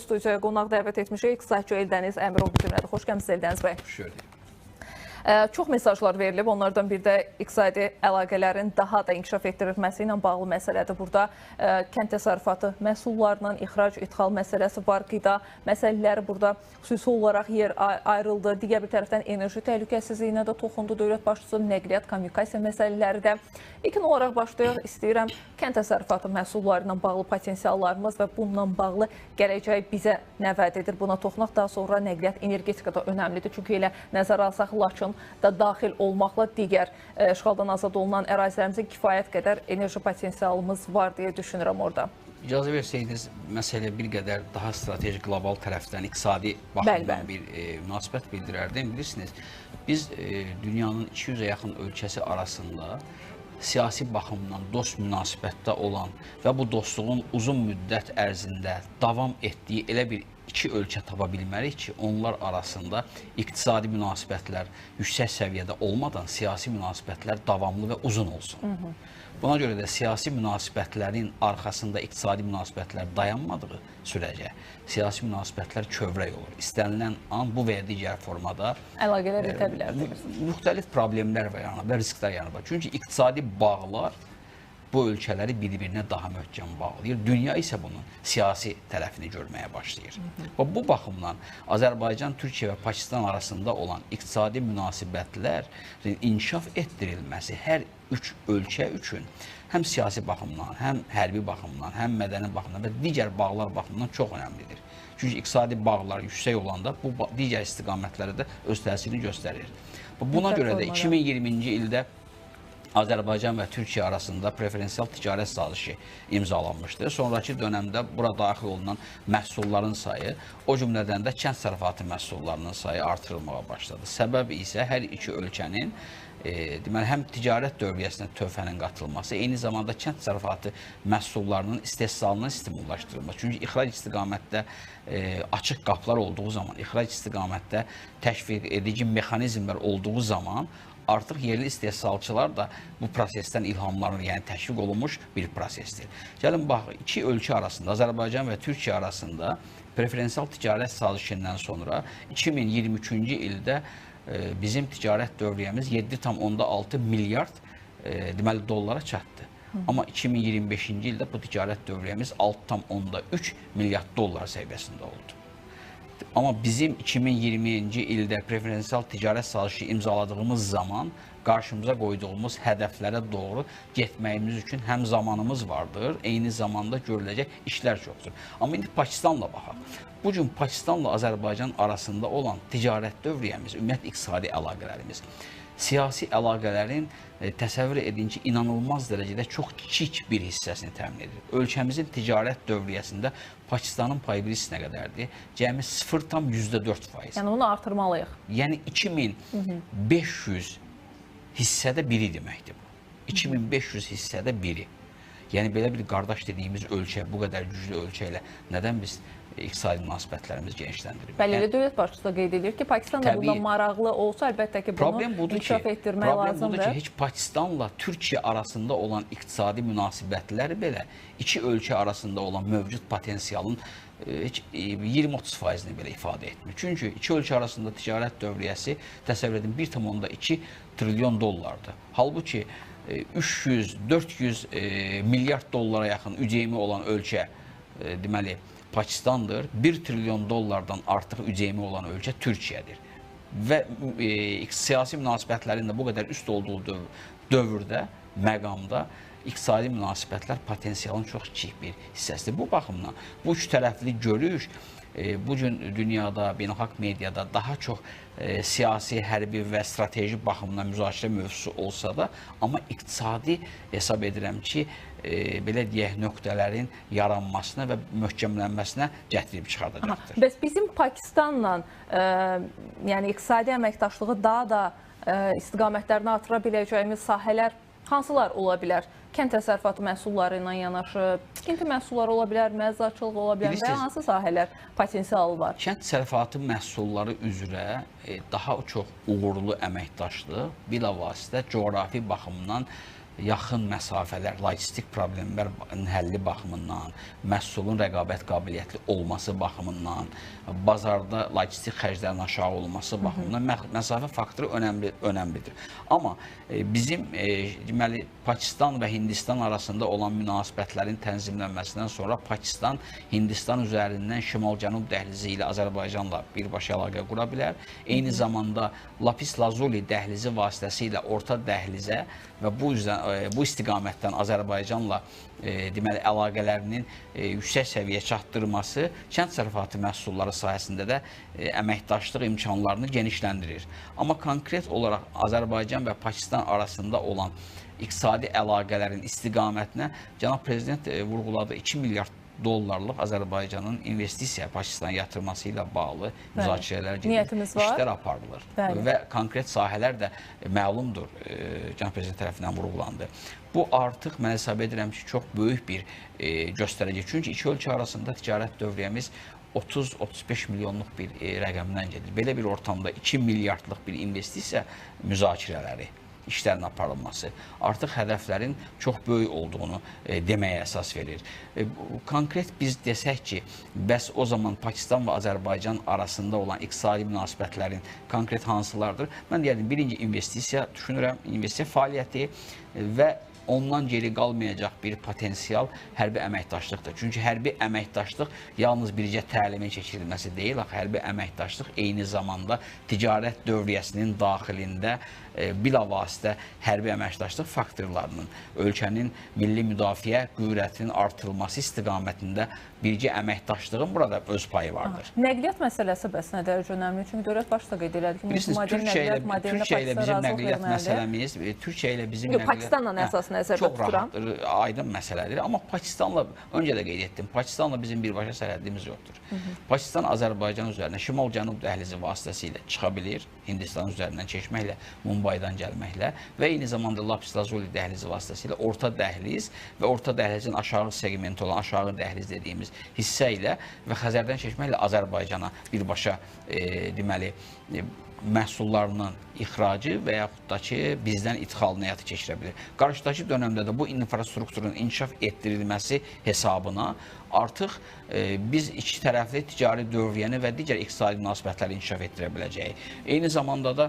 Studiyaya qonaq dəvət etmişik. İqtisadçı Eldəniz Əmirov bizimlədir. Xoş gəlmisiniz Eldəniz bəy. Xoş gördük. Çox mesajlar verilib. Onlardan bir də iqtisadi əlaqələrin daha da inkişaf etdirilməsi ilə bağlı məsələdir. Burada kənd təsərrüfatı məhsullarının ixrac, idxal məsələsi var, qida məsələləri burada xüsusi olaraq yer ayrıldı. Digər bir tərəfdən enerji təhlükəsizliyinə də toxundu dövlət başçısı, nəqliyyat, kommunikasiya məsələləri də. İlkin olaraq başlayaq istəyirəm kənd təsərrüfatı məhsulları ilə bağlı potensiallarımız və bununla bağlı gələcək bizə nə vəd edir? Buna toxunaq. Daha sonra nəqliyyat, energetika da önəmlidir. Çünki elə nəzərə alsaq Laçın da daxil olmaqla digər işğaldan azad olunan ərazilərimizin kifayət qədər enerji potensialımız var deyə düşünürəm orada. İcazə versəydiniz, məsələ bir qədər daha strateji qlobal tərəfdən iqtisadi baxımdan bir münasibət bildirərdim. Bilirsiniz, biz dünyanın 200-ə yaxın ölkəsi arasında siyasi baxımdan dost münasibətdə olan və bu dostluğun uzun müddət ərzində davam etdiyi elə bir iki ölkə tapa bilmərik ki, onlar arasında iqtisadi münasibətlər yüksək səviyyədə olmadan siyasi münasibətlər davamlı və uzun olsun. Buna görə də siyasi münasibətlərin arxasında iqtisadi münasibətlər dayanmadığı sürəcə siyasi münasibətlər kövrək olur. İstənilən an bu və ya digər formada əlaqələr itə bilər. Müxtəlif problemlər və yarana bilər, risklər yarana bilər. Çünki iqtisadi bağlar bu ölkələri bir-birinə daha möhkəm bağlayır. Dünya isə bunun siyasi tərəfini görməyə başlayır. Və bu baxımdan Azərbaycan, Türkiyə və Pakistan arasında olan iqtisadi münasibətlərin inkişaf etdirilməsi hər üç ölkə üçün həm siyasi baxımdan, həm hərbi baxımdan, həm mədəni baxımdan və digər bağlar baxımından çox önəmlidir. Çünki iqtisadi bağlar yüksək olanda bu digər istiqamətlərə də öz təsirini göstərir. Buna görə də 2020-ci ildə Azərbaycan və Türkiyə arasında preferensial ticarət sazişi imzalanmışdı. Sonraki dönəmdə bura daxil olunan məhsulların sayı, o cümlədən də kənd təsərrüfatı məhsullarının sayı artırılmağa başladı. Səbəb isə hər iki ölkənin deməli, həm ticarət dövriyyəsinə tövhənin qatılması, eyni zamanda kənd təsərrüfatı məhsullarının istehsalının stimullaşdırılması. Çünki ixrac istiqamətdə açıq qapılar olduğu zaman, ixrac istiqamətdə təşviq edici mexanizmlər olduğu zaman artıq yerli istehsalçılar da bu prosesdən ilhamlanır, yəni təşviq olunmuş bir prosesdir. Gəlin bax, iki ölkə arasında, Azərbaycan və Türkiyə arasında preferensial ticarət sazişindən sonra 2023-cü ildə bizim ticarət dövriyyəmiz 7,6 milyard deməli, dollara çatdı. Amma 2025-ci ildə bu ticarət dövriyyəmiz 6,3 milyard dollar səviyyəsində oldu. Amma bizim 2020-ci ildə preferensial ticarət sazişi imzaladığımız zaman qarşımıza qoyduğumuz hədəflərə doğru getməyimiz üçün həm zamanımız vardır, eyni zamanda görüləcək işlər çoxdur. Amma indi Pakistanla baxaq. Bugün Pakistanla Azərbaycan arasında olan ticarət dövriyyəmiz, ümumiyyətlə iqtisadi əlaqələrimiz, siyasi əlaqələrin təsəvvür edin ki, inanılmaz dərəcədə çox kiçik bir hissəsini təmin edir. Ölkəmizin ticarət dövriyyəsində Pakistanın payı bilirsiniz nə qədərdir? Cəmi 0,4%. Yəni onu artırmalıyıq. Yəni 2500 hissədə biri deməkdir bu. 2500 hissədə biri. Yəni belə bir qardaş dediyimiz ölkə, bu qədər güclü ölkə ilə nədən biz iqtisadi münasibətlərimizi genişləndirmək? Bəli, elə dövlət başçısı da qeyd edir ki, Pakistan da burada maraqlı olsa, əlbəttə ki, bunu inkişaf etdirmək lazımdır. Problem budur ki, heç Pakistanla Türkiyə arasında olan iqtisadi münasibətlər belə iki ölkə arasında olan mövcud potensialın heç 20-30%-ni belə ifadə etmir. Çünki iki ölkə arasında ticarət dövriyyəsi təsəvvür edin 1,2 trilyon dollardır. Halbuki 300-400 milyard dollara yaxın ÜCM olan ölkə deməli Pakistandır. 1 trilyon dollardan artıq ÜCM olan ölkə Türkiyədir. Və siyasi münasibətlərin də bu qədər üst olduğu dövrdə, məqamda iqtisadi münasibətlər potensialın çox kiçik bir hissəsidir. Bu baxımdan bu üç tərəfli görüş bugün dünyada, beynəlxalq mediada daha çox siyasi, hərbi və strateji baxımdan müzakirə mövzusu olsa da, amma iqtisadi hesab edirəm ki, belə deyək, nöqtələrin yaranmasına və möhkəmlənməsinə gətirib çıxardacaqdır. Bəs bizim Pakistanla yəni iqtisadi əməkdaşlığı daha da istiqamətlərini artıra biləcəyimiz sahələr hansılar ola bilər? Kənd təsərrüfatı məhsulları ilə yanaşı, tikinti məhsulları ola bilər, məhzaçılıq ola bilər və hansı sahələr potensialı var? Kənd təsərrüfatı məhsulları üzrə daha çox uğurlu əməkdaşlıq bilavasitə coğrafi baxımdan yaxın məsafələr, logistik problemlərin həlli baxımından, məhsulun rəqabət qabiliyyətli olması baxımından, bazarda logistik xərclərin aşağı olması baxımından məsafə faktoru önəmlidir. Amma bizim deməli Pakistan və Hindistan arasında olan münasibətlərin tənzimlənməsindən sonra Pakistan Hindistan üzərindən şimal-cənub dəhlizi ilə Azərbaycanla birbaşa əlaqə qura bilər. Eyni zamanda Lapis Lazuli dəhlizi vasitəsilə orta dəhlizə və bu istiqamətdən Azərbaycanla deməli əlaqələrinin yüksək səviyyə çatdırması kənd təsərrüfatı məhsulları sahəsində də əməkdaşlıq imkanlarını genişləndirir. Amma konkret olaraq Azərbaycan və Pakistan arasında olan iqtisadi əlaqələrin istiqamətinə cənab prezident vurğuladı 2 milyard dollarlıq Azərbaycanın investisiya Pakistana yatırması ilə bağlı müzakirələr gedir, işlər aparılır. Bəli. Və konkret sahələr də məlumdur, cənab prezident tərəfindən vurğulandı. Bu artıq mən hesab edirəm ki, çox böyük bir göstərəcək. Çünki iki ölkə arasında ticarət dövriyyəmiz 30-35 milyonluq bir rəqəmdən gedir. Belə bir ortamda 2 milyardlıq bir investisiya müzakirələri, işlərin aparılması artıq hədəflərin çox böyük olduğunu deməyə əsas verir. Konkret biz desək ki, bəs o zaman Pakistan və Azərbaycan arasında olan iqtisadi münasibətlərin konkret hansılardır? Mən deyərdim, birinci investisiya düşünürəm, investisiya fəaliyyəti və ondan geri qalmayacaq bir potensial hərbi əməkdaşlıqdır. Çünki hərbi əməkdaşlıq yalnız bircə təlimin keçirilməsi deyil, axı hərbi əməkdaşlıq eyni zamanda ticarət dövriyyəsinin daxilində bilavasitə hərbi əməkdaşlıq faktorlarının, ölkənin milli müdafiə qüvvətinin artırılması istiqamətində bircə əməkdaşlığın burada öz payı vardır. Aha. Nəqliyyat məsələsi bəs nə dərəcə önəmli? Çünki dövlət başçısı da qeyd elədi ki, mütəmadi nəqliyyat modelinə Pakistan razılıq verməlidir. Türkiyə ilə bizim nəqliyyat... Pakistanla əsas nəzərdə tuturam. Çox rahatdır, aydın məsələdir. Amma Pakistanla, öncə də qeyd etdim, Pakistanla bizim birbaşa sərhədimiz yoxdur. Pakistan Azərbaycan üzərinə şimal-cənub dəhlizi vasitəsilə çıxa bilir, Hindistan üzərindən keçməklə, Mumbaydan gəlməklə və eyni zamanda Lapis Lazuli dəhlizi vasitəsilə orta dəhliz və orta dəhlizin aşağı segmenti olan aşağı dəhliz dediyimiz hissə ilə və Xəzərdən keçməklə Azərbaycana birbaşa deməli məhsullarının ixracı və yaxud da ki, bizdən idxalını həyata keçirə bilir. Qarşıdakı dönəmdə də bu infrastrukturun inkişaf etdirilməsi hesabına artıq biz iki tərəfli ticari dövriyyəni və digər iqtisadi münasibətləri inkişaf etdirə biləcəyik. Eyni zamanda da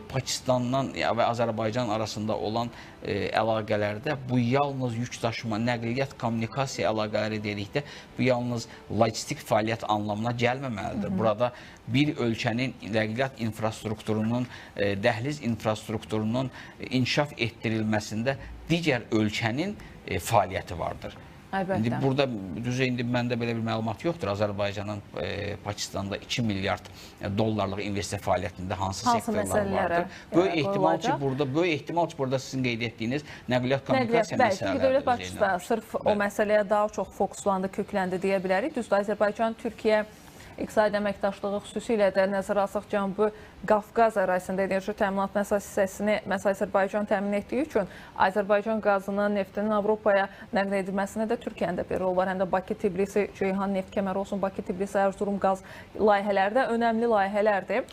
Pakistandan və Azərbaycan arasında olan əlaqələrdə bu yalnız yük daşıma, nəqliyyat, kommunikasiya əlaqələri dedikdə bu yalnız logistik fəaliyyət anlamına gəlməməlidir. Burada bir ölkənin nəqliyyat infrastrukturunun, dəhliz infrastrukturunun inkişaf etdirilməsində digər ölkənin fəaliyyəti vardır. Əlbəttə. İndi burada düzü indi məndə belə bir məlumat yoxdur. Azərbaycanın Pakistanda 2 milyard dollarlıq investisiya fəaliyyətində hansı sektorlar vardır? Böyük ehtimal ki, burada sizin qeyd etdiyiniz nəqliyyat kommunikasiya məsələləri. Dövlət başçısı da sırf o məsələyə daha çox fokuslandı, kökləndi deyə bilərik. Düzdür, Azərbaycan, Türkiyə iqtisadi əməkdaşlığı xüsusilə də nəzərə alsaq Cənubi Qafqaz ərazisində enerji təminatının əsas hissəsini məhz Azərbaycan təmin etdiyi üçün Azərbaycan qazının, neftinin Avropaya nəql edilməsinə də Türkiyənin də bir rol var. Həm də Bakı-Tbilisi, Ceyhan neft kəməri olsun, Bakı-Tbilisi, Erzurum qaz layihələri də önəmli layihələrdir.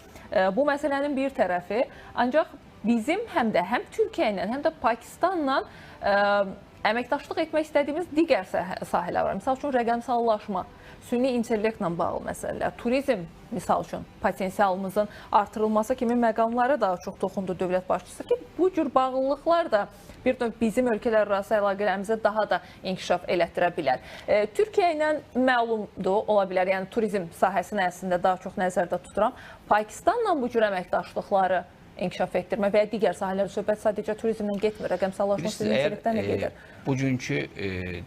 Bu məsələnin bir tərəfi. Ancaq bizim həm də həm Türkiyə ilə, həm də Pakistanla əməkdaşlıq etmək istədiyimiz digər sahələr var. Misal üçün, rəqəmsallaşma, süni intellektlə bağlı məsələlər, turizm, misal üçün, potensialımızın artırılması kimi məqamlara daha çox toxundu dövlət başçısı ki, bu cür bağlılıqlar da bir növ bizim ölkələr arası əlaqələrimizə daha da inkişaf elətdirə bilər. Türkiyə ilə məlumdur, ola bilər, yəni turizm sahəsini əslində daha çox nəzərdə tuturam. Pakistanla bu cür əməkdaşlıqları inkişaf etdirmə və ya digər sahələr söhbət sadəcə turizmdən getmir, rəqəmsallaşma, süni intellektdən də gedir. Bugünkü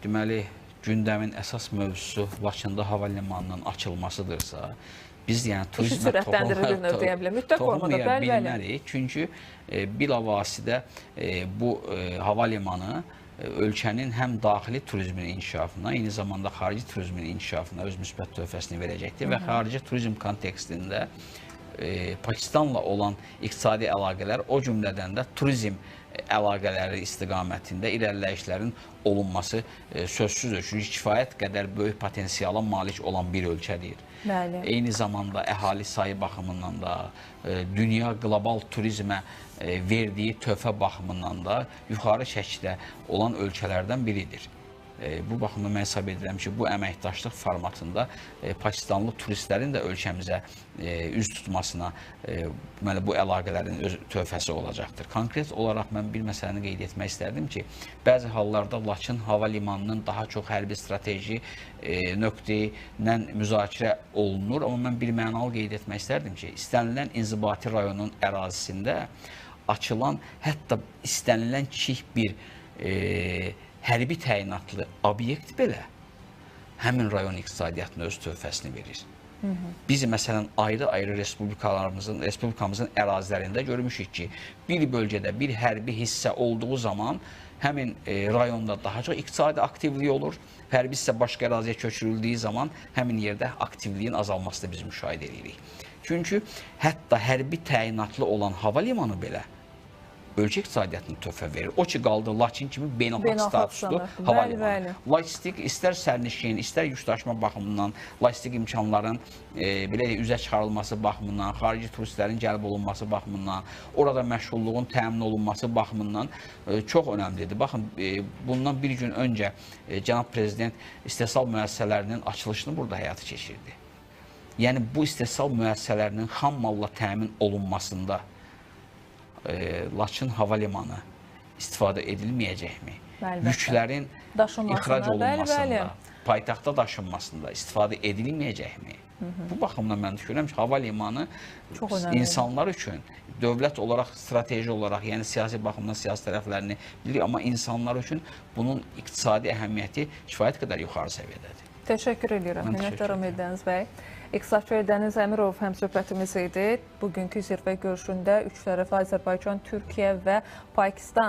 deməli gündəmin əsas mövzusu Laçında hava limanının açılmasıdırsa, biz yəni turizmə toxunmaya bilmərik. Çünki bilavasitə bu hava limanı ölkənin həm daxili turizmin inkişafına, eyni zamanda xarici turizmin inkişafına öz müsbət töhfəsini verəcəkdir və xarici turizm kontekstində Pakistanla olan iqtisadi əlaqələr, o cümlədən də turizm əlaqələri istiqamətində irəliləyişlərin olunması sözsüzdür. Çünki kifayət qədər böyük potensiala malik olan bir ölkədir. Bəli. Eyni zamanda əhali sayı baxımından da, dünya qlobal turizmə verdiyi töhfə baxımından da yuxarı şəkildə olan ölkələrdən biridir. Bu baxımdan mən hesab edirəm ki, bu əməkdaşlıq formatında Pakistanlı turistlərin də ölkəmizə üz tutmasına deməli, bu əlaqələrin öz töhfəsi olacaqdır. Konkret olaraq mən bir məsələni qeyd etmək istərdim ki, bəzi hallarda Laçın hava limanının daha çox hərbi strateji nöqteyi ilə müzakirə olunur, amma mən bir mənalı qeyd etmək istərdim ki, istənilən inzibati rayonun ərazisində açılan, hətta istənilən kiçik bir hərbi təyinatlı obyekt belə həmin rayon iqtisadiyyatına öz töhfəsini verir. Biz məsələn ayrı-ayrı respublikamızın ərazilərində görmüşük ki, bir bölgədə bir hərbi hissə olduğu zaman həmin rayonda daha çox iqtisadi aktivlik olur. Hərbi hissə başqa əraziyə köçürüldüyü zaman həmin yerdə aktivliyin azalmasını biz müşahidə edirik. Çünki hətta hərbi təyinatlı olan hava limanı belə ölkə iqtisadiyyatına töhfə verir. O ki, qaldı Laçın kimi beynəlxalq statuslu hava limanı. Logistik istər sərnişin, istər yükdaşıma baxımından, logistik imkanların belə üzə çıxarılması baxımından, xarici turistlərin cəlb olunması baxımından, orada məşğulluğun təmin olunması baxımından çox önəmlidir. Baxın, bundan bir gün öncə cənab prezident istehsal müəssisələrinin açılışını burada həyata keçirdi. Yəni, bu istehsal müəssisələrinin xam malla təmin olunmasında Laçın hava limanı istifadə edilməyəcəkmi? Yüklərin ixrac olunmasında, paytaxta daşınmasında istifadə edilməyəcəkmi? Bu baxımdan mən düşünürəm ki, hava limanı insanlar üçün dövlət olaraq, strateji olaraq, yəni siyasi baxımdan siyasi tərəflərini bilirik, amma insanlar üçün bunun iqtisadi əhəmiyyəti kifayət qədər yuxarı səviyyədədir. Təşəkkür edirəm. Minnətdaram Eldəniz bəy. İqtisadçı Eldəniz Əmirov həmsöhbətimiz idi. Bugünkü zirvə görüşündə üç tərəfli Azərbaycan, Türkiyə və Pakistan